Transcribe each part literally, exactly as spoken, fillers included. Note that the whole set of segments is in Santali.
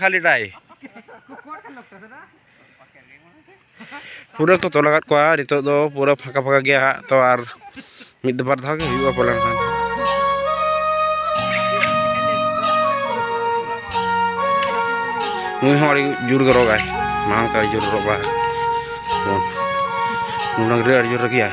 ᱠᱷᱟᱹᱞᱤ ᱰᱟᱭ᱾ ᱯᱩᱨᱟᱹ ᱠᱚ ᱛᱚᱞ ᱟᱠᱟᱫ ᱠᱚᱣᱟ᱾ ᱱᱤᱛᱚᱜ ᱫᱚ ᱯᱩᱨᱟᱹ ᱯᱷᱟᱸᱠᱟ ᱯᱷᱟᱸᱠᱟ ᱜᱮᱭᱟ ᱦᱟᱸᱜ, ᱛᱚ ᱟᱨ ᱢᱤᱫ ᱵᱟᱨ ᱫᱷᱟᱣ ᱜᱮ ᱦᱩᱭᱩᱜᱼᱟ ᱯᱟᱞᱮᱱ ᱠᱷᱟᱱ᱾ ᱱᱩᱭ ᱦᱚᱸ ᱟᱹᱰᱤ ᱡᱳᱨ ᱜᱮ ᱨᱚᱜᱟᱭ, ᱢᱟᱲᱟᱝ ᱛᱮ ᱟᱹᱰᱤ ᱡᱳᱨ ᱨᱚᱜᱟ᱾ ᱱᱩᱱᱟᱹᱝ ᱨᱮ ᱟᱹᱰᱤ ᱡᱳᱨ ᱨᱟᱹᱜᱤᱭᱟᱭ᱾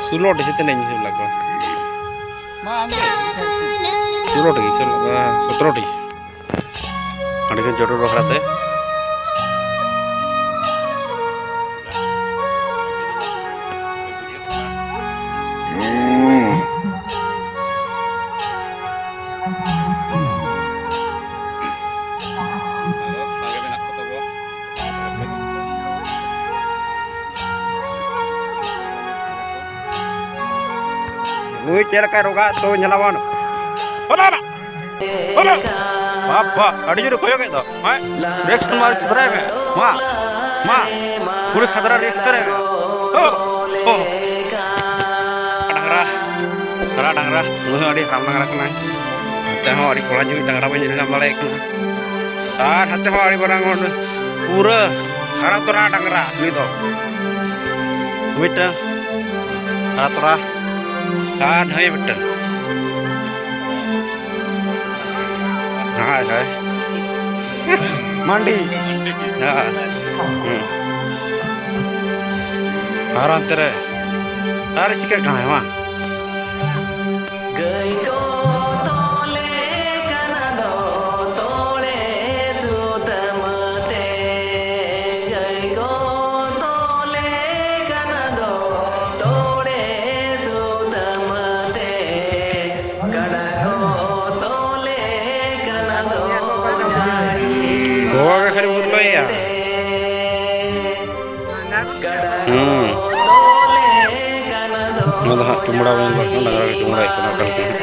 ᱥᱳᱞᱳ ᱴᱤ ᱥᱮ ᱛᱤᱱᱟᱹᱜ ᱤᱧ ᱦᱤᱥᱟᱹᱵ ᱞᱮᱫ ᱠᱚᱣᱟ? ᱢᱟ ᱟᱢ ᱜᱮ᱾ ᱥᱳᱞᱳ ᱴᱤ, ᱥᱳᱞᱳ, ᱥᱚᱛᱨᱚ ᱴᱤ᱾ ᱟᱹᱰᱤ ᱜᱟᱱ ᱡᱚᱴᱚᱨ ᱵᱟᱠᱷᱨᱟ ᱛᱮ᱾ ᱱᱩᱭ ᱪᱮᱫ ᱞᱮᱠᱟᱭ ᱨᱚᱜᱟ ᱛᱚ ᱧᱮᱞᱟᱵᱚᱱ᱾ ᱦᱚᱞᱟ ᱱᱟ᱾ ᱦᱚᱞᱟ᱾ ᱵᱟᱯ ᱵᱟᱯ, ᱟᱹᱰᱤ ᱡᱳᱨᱮ ᱠᱚᱭᱚᱜᱮᱫ ᱫᱚ᱾ ᱦᱮᱸ? ᱨᱮᱥᱴ ᱢᱟ ᱥᱩᱫᱷᱨᱟᱭ ᱢᱮ᱾ ᱢᱟ᱾ ᱢᱟ᱾ ᱠᱩᱲᱤ ᱠᱷᱟᱫᱽᱨᱟ ᱨᱮᱥᱴ ᱨᱮ᱾ ᱦᱳ᱾ ᱦᱳ᱾ ᱰᱟᱝᱨᱟ᱾ ᱦᱟᱨᱟ ᱰᱟᱝᱨᱟ᱾ ᱱᱩᱭ ᱦᱚᱸ ᱟᱹᱰᱤ ᱦᱟᱲᱟᱢ ᱰᱟᱝᱨᱟ ᱠᱟᱱᱟᱭ᱾ ᱱᱚᱛᱮ ᱦᱚᱸ ᱟᱹᱰᱤ ᱠᱚᱲᱟ ᱧᱚᱜ ᱰᱟᱝᱨᱟ ᱵᱟᱹᱧ ᱧᱮᱞ ᱧᱟᱢ ᱫᱟᱲᱮᱭᱟᱭ ᱠᱟᱱᱟ᱾ ᱟᱨ ᱦᱟᱱᱛᱮ ᱦᱚᱸ ᱟᱹᱰᱤ ᱢᱟᱨᱟᱝ ᱦᱚᱲ, ᱯᱩᱨᱟᱹ ᱦᱟᱨᱟ ᱛᱚᱨᱟ ᱰᱟᱝᱨᱟ ᱱᱩᱭ ᱫᱚ᱾ ᱢᱤᱫᱴᱟᱝ ᱦᱟᱨᱟ ᱛᱚᱨᱟ ᱟᱨ ᱱᱩᱭ ᱢᱤᱫᱴᱟᱝ᱾ ᱦᱳᱭ, ᱦᱳᱭ᱾ ᱢᱟᱱᱰᱤ᱾ ᱦᱳᱭ᱾ ᱦᱩᱸ᱾ ᱟᱨ ᱚᱱᱛᱮ ᱨᱮ, ᱟᱨ ᱪᱤᱠᱟᱹᱜ ᱠᱟᱱᱟᱭ ᱢᱟ? ᱜᱟᱹᱭ ᱠᱚ ᱛᱚᱞᱮ ᱠᱟᱱᱟ ᱫᱚ ᱛᱚᱲᱮ ᱥᱩᱛᱟᱹᱢ ᱛᱮ᱾ ᱜᱟᱹᱭ ᱠᱚ ᱛᱚᱞᱮ ᱠᱟᱱᱟ ᱫᱚ ᱛᱚᱲᱮ ᱥᱩᱛᱟᱹᱢ ᱛᱮ᱾ ᱠᱟᱰᱟ ᱠᱚ ᱛᱚᱞᱮ ᱠᱟᱱᱟ ᱫᱚ ᱡᱟᱹᱲᱤ ᱜᱚᱜᱚ ᱜᱮ ᱠᱷᱟᱹᱞᱤ ᱵᱚᱱ ᱞᱟᱹᱭᱟ᱾ ᱛᱮ᱾ ᱦᱩᱸ᱾ ᱱᱚᱣᱟ ᱫᱚ ᱦᱟᱸᱜ ᱪᱩᱢᱲᱟ ᱵᱟᱝ ᱧᱮᱞᱚᱜ ᱠᱟᱱᱟ, ᱰᱟᱝᱨᱟ ᱜᱮ ᱪᱩᱢᱲᱟᱭ ᱠᱟᱱᱟ ᱚᱠᱟ ᱞᱮᱠᱟ ᱦᱟᱸᱜ᱾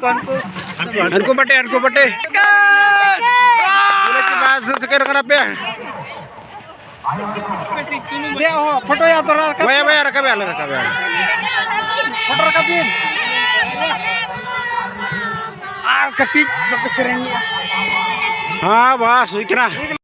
ᱦᱟᱹᱱᱠᱩ ᱵᱟᱴᱮ, ᱦᱟᱹᱱᱠᱩ ᱵᱟᱴᱮ᱾ ᱵᱚᱞᱮ ᱠᱤ ᱵᱟᱥ ᱥᱮᱴᱮᱨ ᱠᱟᱱᱟ ᱯᱮ᱾ ᱫᱮ, ᱚ, ᱯᱷᱳᱴᱳ ᱭᱟ ᱛᱚᱨᱟ ᱨᱟᱠᱟᱵ᱾ ᱵᱟᱭᱟ, ᱵᱟᱭᱟ, ᱨᱟᱠᱟᱵ ᱭᱟᱞᱮ, ᱨᱟᱠᱟᱵ ᱭᱟᱞᱮ᱾ ᱯᱷᱳᱴᱳ ᱨᱟᱠᱟᱵ ᱵᱤᱱ᱾ ᱟᱨ ᱠᱟᱹᱴᱤᱡ ᱵᱟᱯᱮ ᱥᱮᱨᱮᱧᱮᱜᱼᱟ᱾ ᱦᱮᱸ, ᱵᱟᱥ ᱦᱩᱭ ᱠᱟᱱᱟ᱾